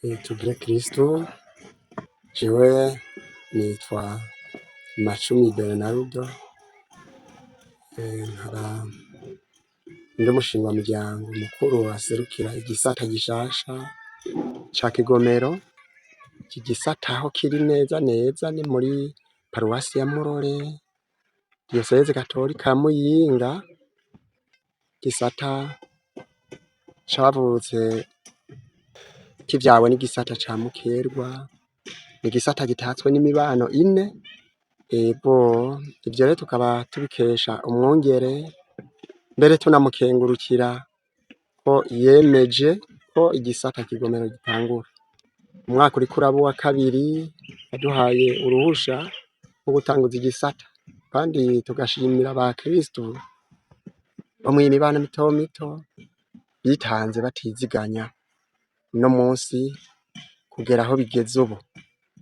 Tugire Kristo. Jewe nitwa Macumi Bernardo, nkaba ndi umushinga-muryango mukuru aserukira igisata gishasha ca Kigomero. Iki gisata aho kiri neza neza ni muri paruwasi ya Murore, diyoseze gatolika ya Muyinga. Igisata cavutse kivyawe n'igisata ca Mukerwa, igisata gitatswe n'imibano ine. Ego, ivyo rero tukaba tubikesha umwungere, mbere tunamukengurukira ko yemeje ko igisata Kigomero gitangura. Umwaka uriko uraba uwa kabiri yaduhaye uruhusha rwo gutanguza igisata, kandi tugashimira abakristu bo mw'imibano mito mito bitanze batiziganya uno munsi kugera aho bigeze ubu.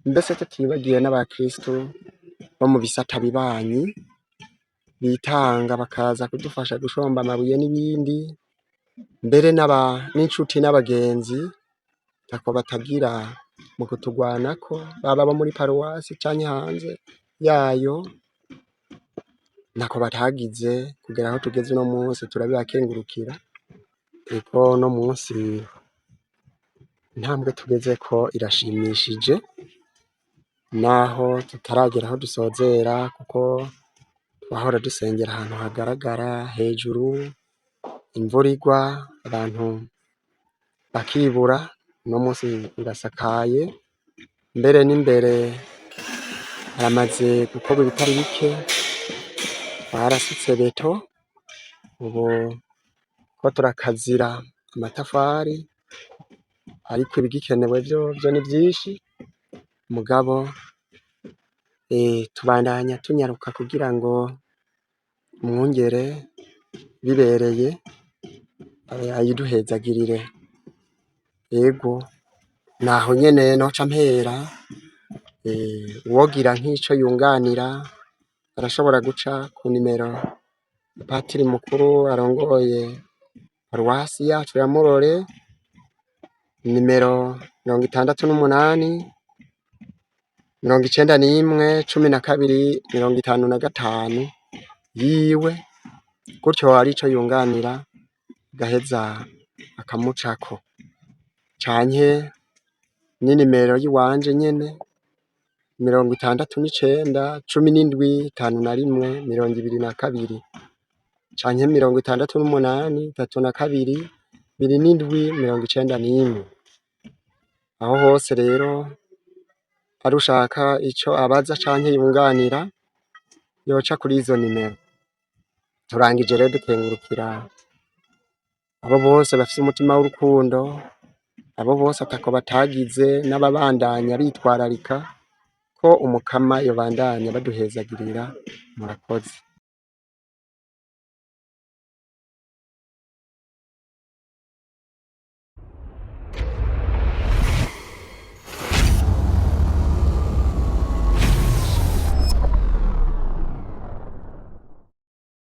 Mbese tutibagiye n'abakristu bo mu bisata bibanyi bitanga bakaza kudufasha gushomba amabuye n'ibindi, mbere n'inshuti n'abagenzi ntako batagira mu kutugwanako, baba abo muri paruwasi canke hanze yayo, ntako batagize kugera aho tugeze uno munsi, turabibakengurukira. Ego, uno munsi intambwe tugezeko irashimishije, naho tutaragera aho dusozera, kuko twahora dusengera ahantu hagaragara hejuru, imvura igwa abantu bakibura. Uno munsi birasakaye, mbere n'imbere haramaze gukorwa ibitari bike, barasutse beto, ubu ko turakazira amatafari, ariko ibigikenewe vyovyo ni vyinshi. Mugabo tubandanya tunyaruka kugira ngo umwungere bibereye ayiduhezagirire. Ego, naho nyene noca mpera, uwogira nk'ico yunganira arashobora guca ku nimero patiri mukuru arongoye paruwasi yacu ya Murore, nimero 68 91 12 55 yiwe, gutyo hari ico yunganira gaheza akamucako, canke n'inimero yiwanje nyene 69 17 51 22, canke 68 32 27 91. Aho hose rero ari ushaka ico abaza canke yunganira yoca kuri izo nimero. Turangije rero dukengurukira abo bose bafise umutima w'urukundo, abo bose atako batagize n'ababandanya bitwararika ko Umukama yobandanya baduhezagirira. Murakoze.